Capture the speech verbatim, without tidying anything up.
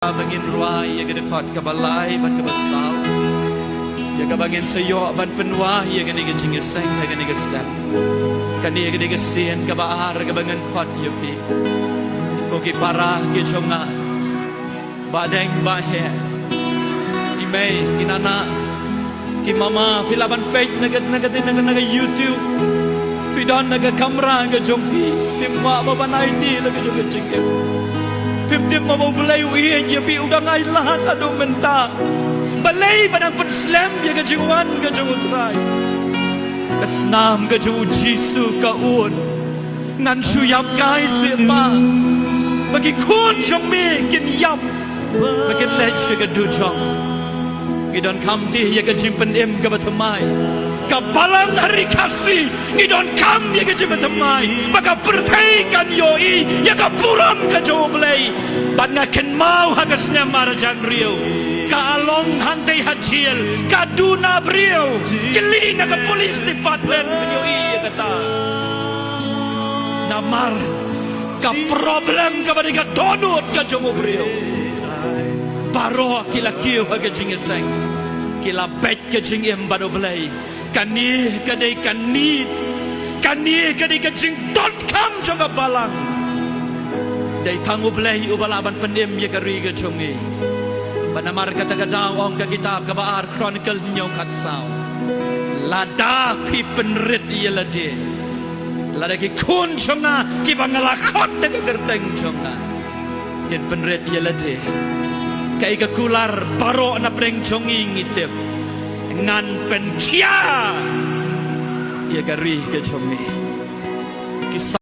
ba ngin rwai ïa ka dkhot kaba lai bad kaba saw, ïa kaba ngin sa ïoh ban pynwai ïa kane ka jingïaseng ha kane ka step. Kane ka dei ka sien kaba ar kaba ngan khot ïa phi, ko ki para ki jong nga, ba deng ba heh, ki mei ki nana, ki mama, phi lah ban peit na ka, na ka, na ka, na ka YouTube. Phi don na ka kamra ka jong phi, phim kwah ba ban aiti la ka jong ka jingim. Phim tip mo ba U Blei u ïeit ïa phi, u dang ailad haduh mynta. Balei ba nang pynslem ïa ka jingwan ka jong U Trai? Ka snam ka jong U Jisu ka ud, ngan shu ïap kai seh pa, ba ki khun jong me kin ïap, ba kin leit sha ka dujok. Ngi donkam te ïa ka jingpynim kaba thymmai. Ka Balang ha Ri Khasi, ngi donkam ïa ka jingpynthymmai ba ka pyrthei kan ïohi ïa ka burom ka jong U Blei. Bad nga kynmaw ha ka snem ar hajar hynriew, ka long hangtei ha jel, ka duna briew, kylli na ka police department, phin ïohi ïa kata. Namar ka problem kaba dei ka dohnud ka jong u briew. Baroh ki la kiew ha ka jingïaseng, ki la beit ka jingim bad U Blei. Kane ka dei ka need, kane ka dei ka jingdonkam jong ka Balang. Dei tang U Blei uba lah ban pynim ïa ka ri ka jong ngi. Bad namar kata ka daw ong ka kitab kaba ar Chronicle hynñiew khatsaw, lada phi pynrit ïa lade, lada ki khun jong nga kiba nga la khot da ka kyrteng jong nga kin pynrit ïa lade, kaei ka kular baroh na pdeng jong ngi ngi tip, ngan pynkhia ïa ka ri ka jong ngi. Ki